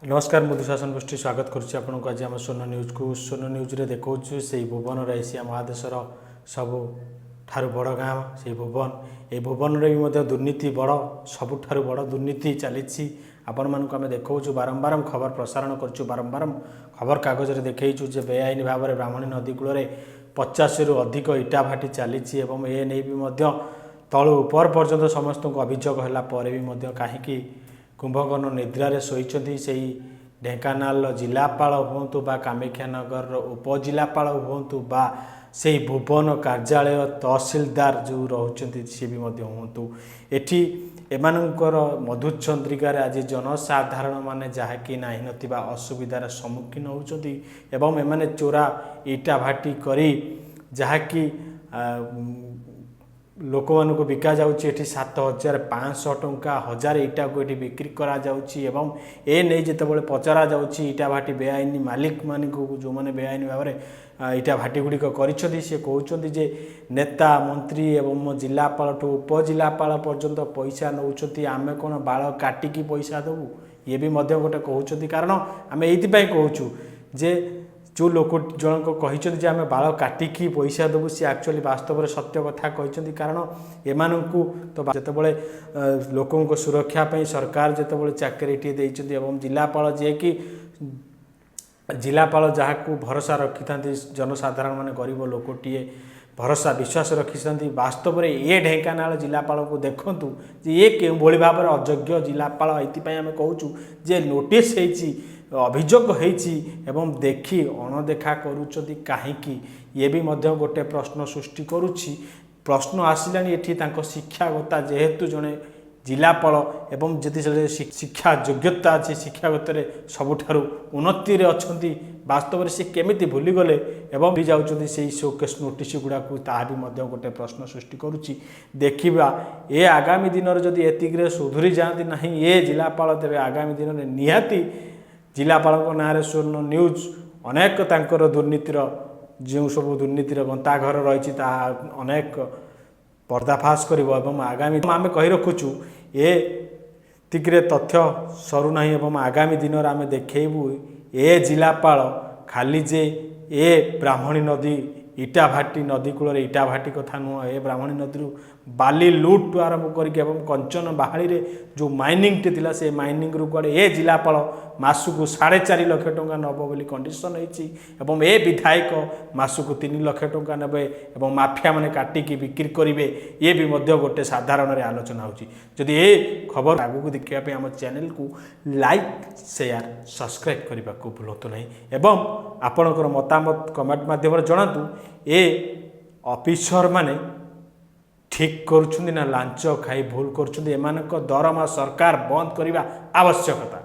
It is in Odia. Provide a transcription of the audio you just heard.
ନମସ୍କାର, ମୁଁ ଦୁଶାସନ ପୃଷ୍ଟି ସ୍ୱାଗତ କରୁଛି ଆପଣଙ୍କୁ ଆଜି ଆମ ସ୍ୱର୍ଣ୍ଣ ନ୍ୟୁଜ୍କୁ। ସ୍ୱର୍ଣ୍ଣ ନ୍ୟୁଜ୍ରେ ଦେଖାଉଛୁ ସେଇ ଭୁବନର, ଏସିଆ ମହାଦେଶର ସବୁଠାରୁ ବଡ଼ ଗାଁ ସେଇ ଭୁବନ। ଏଇ ଭୁବନରେ ବି ମଧ୍ୟ ଦୁର୍ନୀତି ବଡ଼, ସବୁଠାରୁ ବଡ଼ ଦୁର୍ନୀତି ଚାଲିଛି। ଆପଣମାନଙ୍କୁ ଆମେ ଦେଖାଉଛୁ, ବାରମ୍ବାର ଖବର ପ୍ରସାରଣ କରୁଛୁ, ବାରମ୍ବାର ଖବରକାଗଜରେ ଦେଖେଇଛୁ ଯେ ବେଆଇନ ଭାବରେ ବ୍ରାହ୍ମଣୀ ନଦୀ କୂଳରେ 50ରୁ ଅଧିକ ଇଟା ଭାଟି ଚାଲିଛି ଏବଂ ଏ ନେଇ ବି ମଧ୍ୟ ତଳୁ ଉପର ପର୍ଯ୍ୟନ୍ତ ସମସ୍ତଙ୍କୁ ଅଭିଯୋଗ ହେଲା ପରେ ବି ମଧ୍ୟ କାହିଁକି କୁମ୍ଭକର୍ଣ୍ଣ ନିଦ୍ରାରେ ଶୋଇଛନ୍ତି? ସେଇ ଢେଙ୍କାନାଳର ଜିଲ୍ଲାପାଳ ହୁଅନ୍ତୁ ବା କାମାକ୍ଷାନଗରର ଉପଜିଲ୍ଲାପାଳ ହୁଅନ୍ତୁ ବା ସେଇ ଭୁବନ କାର୍ଯ୍ୟାଳୟ ତହସିଲଦାର ଯେଉଁ ରହୁଛନ୍ତି, ସିଏ ବି ମଧ୍ୟ ହୁଅନ୍ତୁ, ଏଠି ଏମାନଙ୍କର ମଧୁଚନ୍ଦ୍ରିକାରେ ଆଜି ଜନସାଧାରଣମାନେ ଯାହାକି ନାହିଁ ନଥିବା ଅସୁବିଧାର ସମ୍ମୁଖୀନ ହେଉଛନ୍ତି ଏବଂ ଏମାନେ ଚୋରା ଇଟା ଭାଟି କରି ଯାହାକି ଲୋକମାନଙ୍କୁ ବିକା ଯାଉଛି। ଏଠି 7500 ଟଙ୍କା 1000 ଇଟାକୁ ଏଠି ବିକ୍ରି କରାଯାଉଛି ଏବଂ ଏ ନେଇ ଯେତେବେଳେ ପଚରା ଯାଉଛି ଇଟା ଭାଟି ବେଆଇନ ମାଲିକମାନଙ୍କୁ, ଯେଉଁମାନେ ବେଆଇନ ଭାବରେ ଇଟା ଭାଟି ଗୁଡ଼ିକ କରିଛନ୍ତି, ସେ କହୁଛନ୍ତି ଯେ ନେତା, ମନ୍ତ୍ରୀ ଏବଂ ଜିଲ୍ଲାପାଳଠୁ ଉପଜିଲ୍ଲାପାଳ ପର୍ଯ୍ୟନ୍ତ ପଇସା ନେଉଛନ୍ତି, ଆମେ କ'ଣ ବାଳ କାଟିକି ପଇସା ଦେବୁ? ଇଏ ବି ମଧ୍ୟ ଗୋଟେ କହୁଛନ୍ତି। କାରଣ ଆମେ ଏଇଥିପାଇଁ କହୁଛୁ ଯେ ଯେଉଁ ଲୋକ ଜଣକ କହିଛନ୍ତି ଯେ ଆମେ ବାଳ କାଟିକି ପଇସା ଦେବୁ, ସେ ଆକ୍ଚୁଆଲି ବାସ୍ତବରେ ସତ୍ୟ କଥା କହିଛନ୍ତି। କାରଣ ଏମାନଙ୍କୁ ତ ଯେତେବେଳେ ଲୋକଙ୍କ ସୁରକ୍ଷା ପାଇଁ ସରକାର ଯେତେବେଳେ ଚାକିରିଟିଏ ଦେଇଛନ୍ତି ଏବଂ ଜିଲ୍ଲାପାଳ ଯିଏକି ଜିଲ୍ଲାପାଳ ଯାହାକୁ ଭରସା ରଖିଥାନ୍ତି ଜନସାଧାରଣମାନେ, ଗରିବ ଲୋକଟିଏ ଭରସା ବିଶ୍ୱାସ ରଖିଥାନ୍ତି, ବାସ୍ତବରେ ଏ ଢେଙ୍କାନାଳ ଜିଲ୍ଲାପାଳଙ୍କୁ ଦେଖନ୍ତୁ ଯେ ଏ କେଉଁଭଳି ଭାବରେ ଅଯୋଗ୍ୟ ଜିଲ୍ଲାପାଳ। ଏଥିପାଇଁ ଆମେ କହୁଛୁ ଯେ ନୋଟିସ୍ ହେଇଛି, ଅଭିଯୋଗ ହେଇଛି ଏବଂ ଦେଖି ଅଣଦେଖା କରୁଛନ୍ତି କାହିଁକି? ଇଏ ବି ମଧ୍ୟ ଗୋଟେ ପ୍ରଶ୍ନ ସୃଷ୍ଟି କରୁଛି। ପ୍ରଶ୍ନ ଆସିଲାଣି ଏଠି, ତାଙ୍କ ଶିକ୍ଷାଗତା, ଯେହେତୁ ଜଣେ ଜିଲ୍ଲାପାଳ ଏବଂ ଯଦି ସେ ଶିକ୍ଷା ଯୋଗ୍ୟତା ଅଛି, ଶିକ୍ଷାଗତରେ ସବୁଠାରୁ ଉନ୍ନତିରେ ଅଛନ୍ତି, ବାସ୍ତବରେ ସେ କେମିତି ଭୁଲିଗଲେ ଏବଂ ବି ଯାଉଛନ୍ତି ସେଇ ଶୋକେସ୍ ନୋଟିସ୍ ଗୁଡ଼ାକୁ, ତାହା ବି ମଧ୍ୟ ଗୋଟେ ପ୍ରଶ୍ନ ସୃଷ୍ଟି କରୁଛି। ଦେଖିବା, ଏ ଆଗାମୀ ଦିନରେ ଯଦି ଏତିକିରେ ସୁଧୁରି ଯାଆନ୍ତି ନାହିଁ ଏ ଜିଲ୍ଲାପାଳ, ତେବେ ଆଗାମୀ ଦିନରେ ନିହାତି ଜିଲ୍ଲାପାଳଙ୍କ ନାଁରେ ସ୍ୱର୍ଣ୍ଣ ନ୍ୟୁଜ୍ ଅନେକ ତାଙ୍କର ଦୁର୍ନୀତିର, ଯେଉଁ ସବୁ ଦୁର୍ନୀତିର ଗନ୍ତାଘର ରହିଛି, ତାହା ଅନେକ ପର୍ଦ୍ଦାଫାଶ କରିବ। ଏବଂ ଆଗାମୀ ଆମେ କହି ରଖୁଛୁ, ଏତିକିରେ ତଥ୍ୟ ସରୁନାହିଁ ଏବଂ ଆଗାମୀ ଦିନରେ ଆମେ ଦେଖେଇବୁ ଏ ଜିଲ୍ଲାପାଳ ଖାଲି ଯେ ଏ ବ୍ରାହ୍ମଣୀ ନଦୀ ଇଟା ଭାଟି, ନଦୀ କୂଳରେ ଇଟା ଭାଟି କଥା ନୁହଁ, ଏ ବ୍ରାହ୍ମଣୀ ନଦୀରୁ ବାଲି ଲୁଟ୍ଠୁ ଆରମ୍ଭ କରିକି ଏବଂ କଞ୍ଚନ ବାହାଳିରେ ଯେଉଁ ମାଇନିଂଟି ଥିଲା, ସେ ମାଇନିଂରୁ କୁଆଡ଼େ ଏ ଜିଲ୍ଲାପାଳ ମାସକୁ 4.5 ଲକ୍ଷ ଟଙ୍କା ନେବ ବୋଲି କଣ୍ଡିସନ୍ ହେଇଛି ଏବଂ ଏ ବିଧାୟକ ମାସକୁ 3 ଲକ୍ଷ ଟଙ୍କା ନେବେ ଏବଂ ମାଫିଆମାନେ କାଟିକି ବିକ୍ରି କରିବେ, ଇଏ ବି ମଧ୍ୟ ଗୋଟେ ସାଧାରଣରେ ଆଲୋଚନା ହେଉଛି। ଯଦି ଏ ଖବର ଆଗକୁ ଦେଖିବା ପାଇଁ ଆମ ଚ୍ୟାନେଲକୁ ଲାଇକ୍, ସେୟାର, ସବସ୍କ୍ରାଇବ୍ କରିବାକୁ ଭୁଲନ୍ତୁ ନାହିଁ ଏବଂ ଆପଣଙ୍କର ମତାମତ କମେଣ୍ଟ ମାଧ୍ୟମରେ ଜଣାନ୍ତୁ, ଏ ଅଫିସରମାନେ ଠିକ୍ କରୁଛନ୍ତି ନା ଲାଞ୍ଚ ଖାଇ ଭୁଲ କରୁଛନ୍ତି? ଏମାନଙ୍କ ଦରମା ସରକାର ବନ୍ଦ କରିବା ଆବଶ୍ୟକତା।